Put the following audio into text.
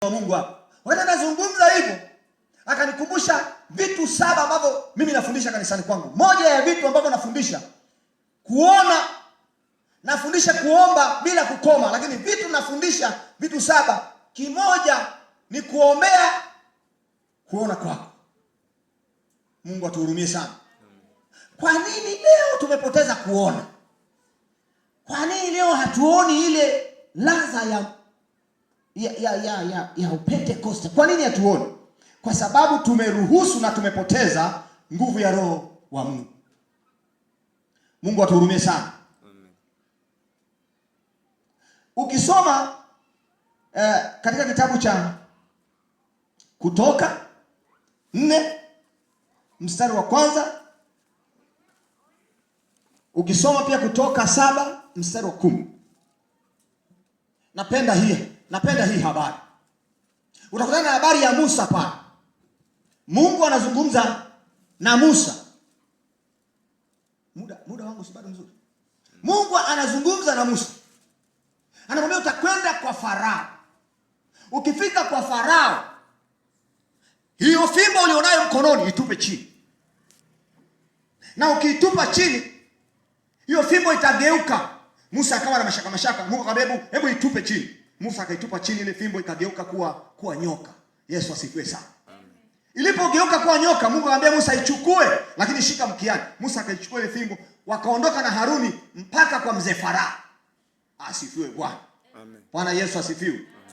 Wa Mungu hapa. Wakati anazungumza hivyo, akanikumbusha vitu 7 ambavyo mimi nafundisha kanisani kwangu. Moja ya vitu ambavyo nafundisha kuona, nafundisha kuomba bila kukoma, lakini vitu nafundisha vitu 7. Kimoja ni kuombea kuona kwako. Mungu atuhurumie sana. Kwa nini leo tumepoteza kuona? Kwa nini leo hatuoni ile ladha ya Pentecost? Kwa nini hatuoni? Kwa sababu tumeruhusu na tumepoteza nguvu ya Roho wa Mungu. Mungu atuhurumie sana. Amen. Ukisoma katika kitabu cha Kutoka 4 mstari wa kwanza, ukisoma pia Kutoka 7 mstari wa 10. Napenda hii habari. Utakutana na habari ya Musa pale. Mungu anazungumza na Musa. Muda wangu si bado mzuri. Mungu anazungumza na Musa. Anamwambia utakwenda kwa Farao. Ukifika kwa Farao, hiyo fimbo ulionayo mkononi itupe chini. Na ukiitupa chini, hiyo fimbo itageuka. Musa akawa na mashaka mashaka. Mungu akamwambia hebu itupe chini. Musa akaitupa chini, ile fimbo ikageuka kuwa nyoka. Yesu asifiwe sana. Ilipogeuka kuwa nyoka, Mungu akamwambia Musa ichukue, lakini shika mkiani. Musa akaichukua ile fimbo, wakaondoka na Haruni mpaka kwa mzee Farao. Asifiwe Bwana. Amen. Bwana Yesu asifiwe.